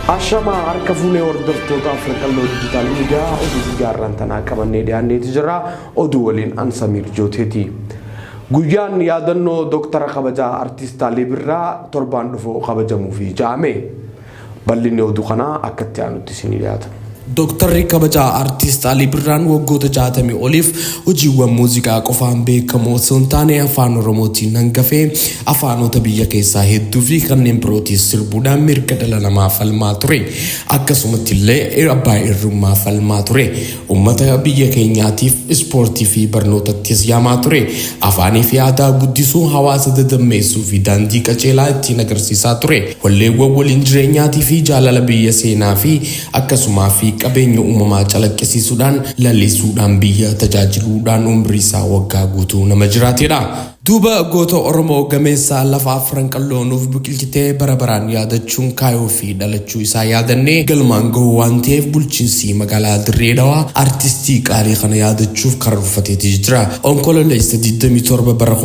Ashamaa harka fuunee hordoftoota Afriqalloo Diijitaal Miidiyaa oduu guyyaa har'aan tanaa qabannee dhiyaanneeti jira. Oduu waliin an Samiir Jooteeti. Guyyaan yaadannoo Dooktara kabajaa Artiist Alii Birraa torbaan dhufu kabajamuufi ja'ame. Bal'inni oduu kanaa akka itti aanutti isinii dhiyaata. Dooktarri kabajaa Artiist Alii Birraan waggoota 60 oliif hojiiwwan muuziqaa qofaan beekamu osoo hin taane afaan Oromootiin hangafee afaanota biyya keessaa hedduu fi kanneen birootis sirbuudhaan mirga dhala namaa falmaa ture. Akkasumatti illee abbaa irrummaa falmaa ture. Uummata biyya keenyaatiif ispoortii fi barnootattis yaamaa ture. Afaanii fi aadaa guddisuu, hawaasa dadammeessuu fi daandii qajeelaa ittiin agarsiisaa ture. Walleewwan waliin jireenyaatii fi jaalala biyya seenaa fi akkasumaa fi qabeenya uumamaa calaqqisiisuudhaan lallisuudhaan biyya tajaajiluudhaan umrii isaa waggaa guutuu nama jiraatedha. Duuba goota Oromoo gameessa lafa afran qalloo nuuf biqilchitee bara baraan yaadachuun kaayoo fi dhalachuu isaa yaadannee galmaan gahuu waan ta'eef bulchiinsi magaalaa Dirree Dhawaa artistii qaalii kana yaadachuuf karoorfateeti jira. Onkololeessa 27 bara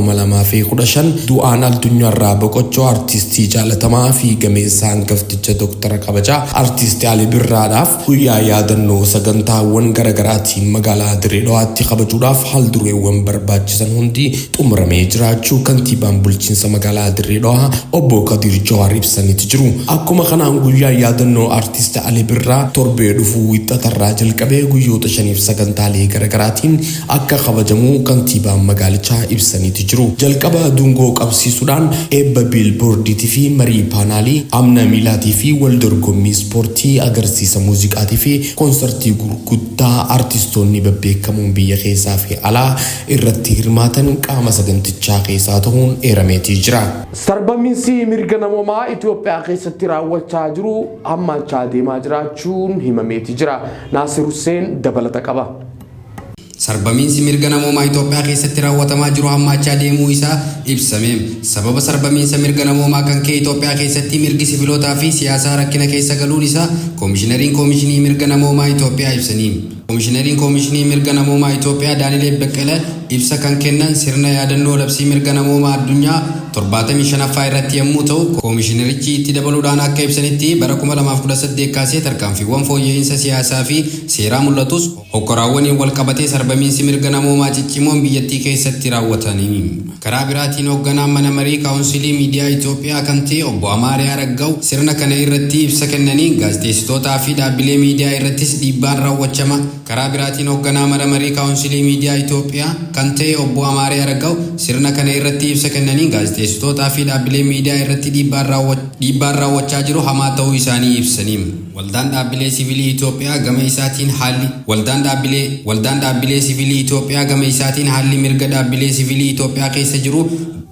2015 du'aan addunyaarraa boqochuu artistii jaalatamaa fi gameessa hangafticha Dooktara kabajaa artistii Alii Birraadhaaf guyyaa yaadannoo sagantaawwan garaagaraatiin magaalaa Dirree Dhawaatti kabajuudhaaf haaldureewwan barbaachisan hundi xumuramee jiraachuu kantiibaan bulchiinsa magaalaa Dirree Dhawaa obbo Kadir Jawaar ibsaniiti jiru. Akkuma kanaan guyyaa yaadannoo artist Alii Birraa torbee dhufuu wixatarraa jalqabee guyyoota shaniif sagantaalee garaagaraatiin akka kabajamu kantiibaan magaalichaa ibsaniiti jiru. Jalqaba dungoo qabsiisuudhaan eebba biilboordiitii fi marii paanaalii amna miilaatii fi wal dorgommii ispoortii agarsiisa muuziqaatii fi koonsartii gurguddaa artistoonni babbeekamoon biyya keessaa fi alaa irratti hirmaatan qaama sagantichaa keessaa ta'uun eerameetii jira. Sarbamiinsi mirga namoomaa Itoophiyaa keessatti raawwachaa jiru hammaachaa deemaa jiraachuun himameeti jira. Naasir Hussein dabalata qaba. Sarbamiinsi mirga namoomaa Itoophiyaa keessatti raawwatamaa jiru hammaachaa deemuu isaa ibsame. Sababa sarbamiinsa mirga namoomaa kan ka'e Itoophiyaa keessatti mirgi sivilootaa fi siyaasaa rakkina keessa galuun isaa Koomishinariin Koomishinii Mirga Namoomaa Itoophiyaa ibsanii. Koomishinariin Koomishinii Mirga Namoomaa Itoophiyaa Daani'eel Beqqele ibsa kan kennan sirna yaadannoo labsii mirga namoomaa addunyaa 75ffaa irratti yommuu ta'u, koomishinarichi itti dabaluudhaan akka ibsanitti bara 2018 kaasee tarkaanfiiwwan fooyya'insa siyaasaa fi seeraa mul'atus hokkoraawwaniin wal qabatee sarbamiinsi mirga namoomaa ciccimoon biyyattii keessatti raawwatanii. Karaa biraatiin hoogganaan mana marii kaawunsilii miidiyaa Itoophiyaa kan ta'e obbo Amaariyaa Raggaw sirna kana irratti ibsa kennanii gaazexeessitootaa fi dhaabbilee miidiyaa irrattis dhiibbaan raawwachama. Karaa biraatiin hoogganaa mana marii kaawunsilii miidiyaa Itoophiyaa kan ta'e obbo Amaariyaa Raggaw sirna kana irratti ibsa kennanii gaazexeessitootaa fi dhaabbilee miidiyaa irratti dhiibbaan raawwachaa jiru hamaa ta'uu isaanii ibsanii. Waldaan dhaabbilee siviilii Itoophiyaa gama isaatiin haalli Waldaan dhaabbilee Waldaan dhaabbilee siviilii Itoophiyaa gama isaatiin haalli mirga dhaabbilee siviilii Itoophiyaa keessa jiru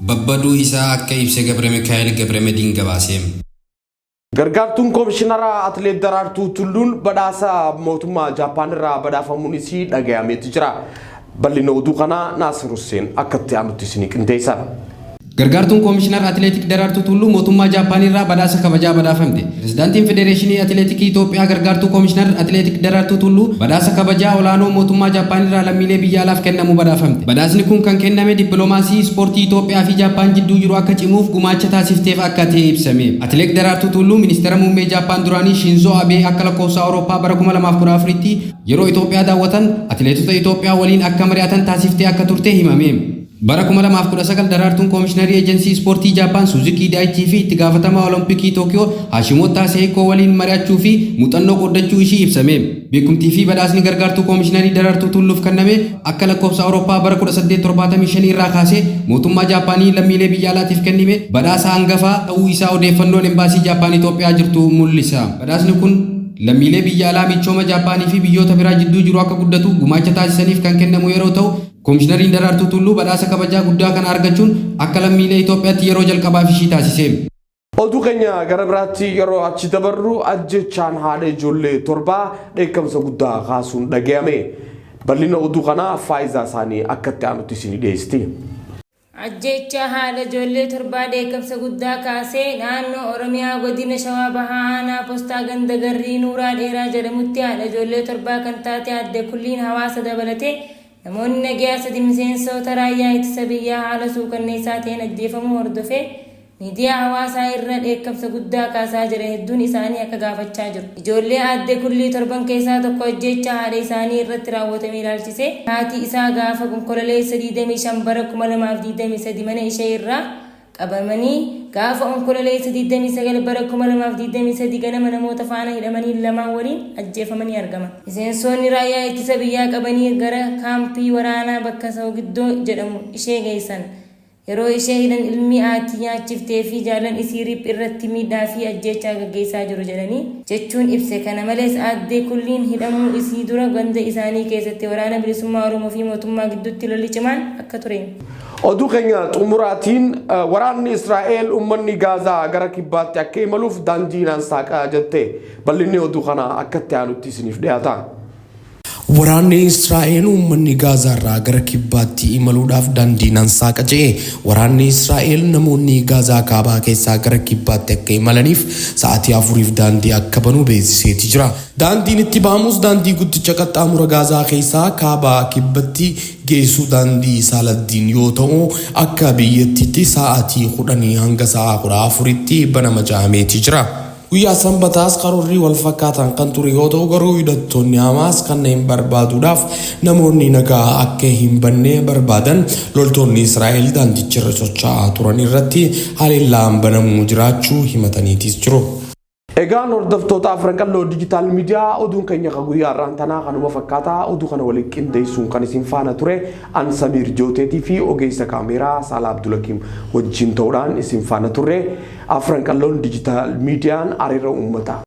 babbaduu isaa akka ibse Gabre Mikaa'el Gabre gabaase. Gargaartuun Komishinara Atileet Daraartuu Tulluun badhaasa mootummaa Jaappaan irraa badhaafamuun isii dhagayameeti jira. Bal'ina oduu kanaa Naasir Hussein akka itti aanutti isinii qindeessa. Gargaartuun Koomishinar Atileetik Daraartuu Tulluu mootummaa Jaappaan irraa badhaasa kabajaa badhaafamte. Pirezidaantiin Federeeshinii Atileetikii Itoophiyaa gargaartuu Koomishinar Atileetik Daraartuu Tulluu badhaasa kabajaa olaanoo mootummaa Jaappaan irraa lammiilee biyya alaaf kennamu badhaafamte. Badhaasni kun kan kenname dippiloomaasii ispoortii Itoophiyaa fi Jaappaan jidduu jiru akka cimuuf gumaacha taasifteef akka ta'e ibsame. Atileet Daraartuu Tulluu ministeera muummee Jaappaan duraanii Shinzoo Abee akka lakkoofsa Awurooppaa bara 2014tti yeroo Itoophiyaa daawwatan atileetota Itoophiyaa waliin akka mari'atan taasiftee akka turte himame. Bara 2019 Daraartuun Koomishiinarii Eejensii Ispoortii Jaappaan Suuzukii Daayichii fi itti gaafatamaa Olompikii Tookiyoo Haashimoota Seekoo waliin mari'achuu fi muuxannoo qooddachuu ishii ibsame. Beekumtii fi badhaasni gargaartuu Koomishiinarii Daraartuu Tulluuf kenname akka lakkoofsa Awurooppaa bara 1875 irraa kaasee mootummaa Jaappaanii lammiilee biyya alaatiif kennime badhaasa hangafaa ta'uu isaa odeeffannoon embaasii Jaappaan Itoophiyaa jirtu mul'isa. Badhaasni kun lammiilee biyya alaa michooma Jaappaanii fi biyyoota biraa jidduu jiru akka guddatu gumaacha taasisaniif kan kennamu yeroo ta'u Koomishinariin Daraartuu Tulluu badhaasa kabajaa guddaa kana argachuun akka lammiilee Itoophiyaatti yeroo jalqabaaf ishii taasise. Oduu keenya gara biraatti yeroo achi dabarru ajjechaan haadha ijoollee torbaa dheekkamsa guddaa kaasuun dhagayame. Bal'ina oduu kanaa faayidaa isaanii akka itti aanutti isinii dhiyeessiti. Ajjeechaa haadha ijoollee torbaa dheekkamsa guddaa kaasee naannoo Oromiyaa godina Shawaa Bahaa aanaa Postaa ganda Garrii Nuuraa Dheeraa jedhamutti haadha ijoollee torbaa kan taate aadde Kulliin hawaasa dabalatee namoonni nagayaa sadi miseensota raayyaa ittisa biyyaa haala suukanneessaa ta'een ajjeefamuu hordofee Miidiyaa hawaasaa irra dheekkamsa guddaa kaasaa jira. Hedduun isaanii akka gaafachaa jiru. Ijoollee aadde Kullii torban keessaa tokko ajjeechaa haadha isaanii irratti raawwatame ilaalchisee haati isaa gaafa Onkololeessa 25 bara 2023 mana ishee irraa qabamanii gaafa Onkololeessa 29 bara 2023 ganama namoota faana hidhamanii lamaan waliin ajjeefamanii argaman. Miseensonni raayyaa ittisa biyyaa qabanii gara kaampii waraanaa bakka Sawgiddoo jedhamu ishee geessan. Yeroo ishee hidhan ilmi haati nyaachiftee fi jaallan isii RIP irratti miidhaa fi ajjeechaa gaggeessaa jiru jedhanii, jechuun ibse. Kana malees Aaddee Kulliin hidhamuu isii dura ganda isaanii keessatti Waraana Bilisummaa Oromoo fi mootummaa gidduutti lolli cimaan akka ture hime. Oduu keenya xumuraatiin waraanni Israa'el uummanni Gaazaa gara kibbaatti akka imaluuf daandii naan saaqa jette. Bal'inni oduu kanaa akka itti aanutti isiniif dhiyaata. Waraanni Israa'el uummanni Gaazaarraa gara kibbaatti imaluudhaaf daandii nan saaqa jedhe. Waraanni Israa'el namoonni Gaazaa kaabaa keessaa gara kibbaatti akka imalaniif sa'aatii 4f daandii akka banu beeksiseeti jira. Daandiin itti bahamus daandii guddicha qaxxaamura Gaazaa keessaa kaabaa kibbatti geessu daandii Saaladdiin yoo ta'u, akka biyyattiitti sa'aatii 10 hanga sa'a 14tti banama ja'ameeti jira. Guyyaa Sanbataas karoorri wal fakkaataan kan ture yoo ta'u garuu hidhattoonni Hamaas kanneen barbaaduudhaaf namoonni nagaa akka hin banne barbaadan loltoonni Israa'el daandichirra socho'aa turan irratti haleellaan banamuu jiraachuu himataniitis jiru. Egaan hordoftoota Afran Qalloo Digital Media, oduun keenya kan guyyaa har'aan tanaa kanuma fakkaata. Oduu kana waliin qindeessuun kan isin faana ture an Samiir Jooteetii fi ogeessa kaameeraa Saalaa Abdulakiim wajjin ta'uudhaan isin faana turre. Afran Qalloon Digital Mediaan hariiroo uummataa.